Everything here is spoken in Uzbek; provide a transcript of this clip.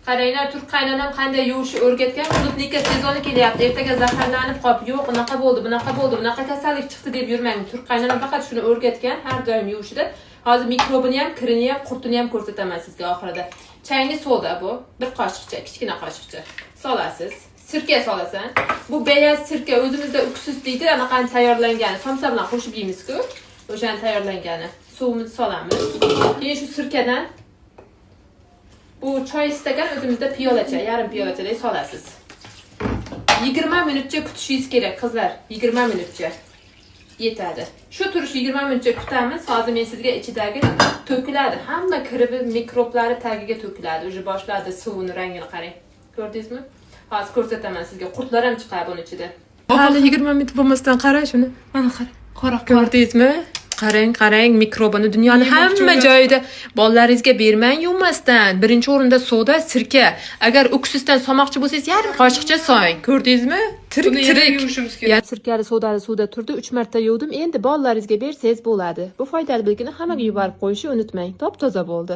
Qaranglar, turk qaynonam qanday yuvishni o'rgatgan. Клубника sezoni kelyapti. Ertaga zaharlanib qolib, yo'q, unaqa bo'ldi, bunaqa bo'ldi, bunaqa kasallik chiqdi deb yurmang. Turk qaynonam faqat shuni o'rgatgan har doim yuvishida. Hozir mikrobini ham, kirini ham, qurtini ham ko'rsataman sizga oxirida. Chayni soda bu, bir qoshiqcha, kichkina qoshiqcha solasiz. Sirka solasan. Bu beyaz sirka, o'zimizda уксус deydi, anaqani tayyorlangani. Somsa bilan qo'shib yeymiz-ku. O'shani tayyorlangani. Suvimizni solamiz. Keyin shu sirkadan bu choy stakan, o'zimizda piyolacha, yarim piyolachadek solasiz. 20 minutcha kutishingiz kerak, qizlar. 20 minutcha yetadi. Shu turish 20 minutcha kutamiz. Hozir men sizga ichidagi to'kiladi. Hamma kiribi, mikroblari tagiga to'kiladi. Уже boshladi, suvini rangini qarang. Ko'rdingizmi? Hozir ko'rsataman sizga. Qurtlar ham chiqadi buni ichida. Hali 20 minut bo'lmasdan qara shuni. Mana qara. Qora qora. Ko'rdingizmi? Qarang, qarang, mikrobini dunyoni Yemoqchi hamma bo'lgan. joyida. Bolalaringizga bermang yuvmasdan. Birinchi o'rinda soda, sirka. Agar уксус dan solmoqchi bo'lsangiz, yarim qoshiqcha soling. Ko'rdingizmi? Tirik Buni yana tirik. yuvishimiz kerak. Ya, sirkali sodali suvda turdi, 3 marta yuvdim. Endi bolalaringizga bersangiz bo'ladi. Bu foydali bilgini hammaga yuborib qo'yishni unutmang. Top toza bo'ldi.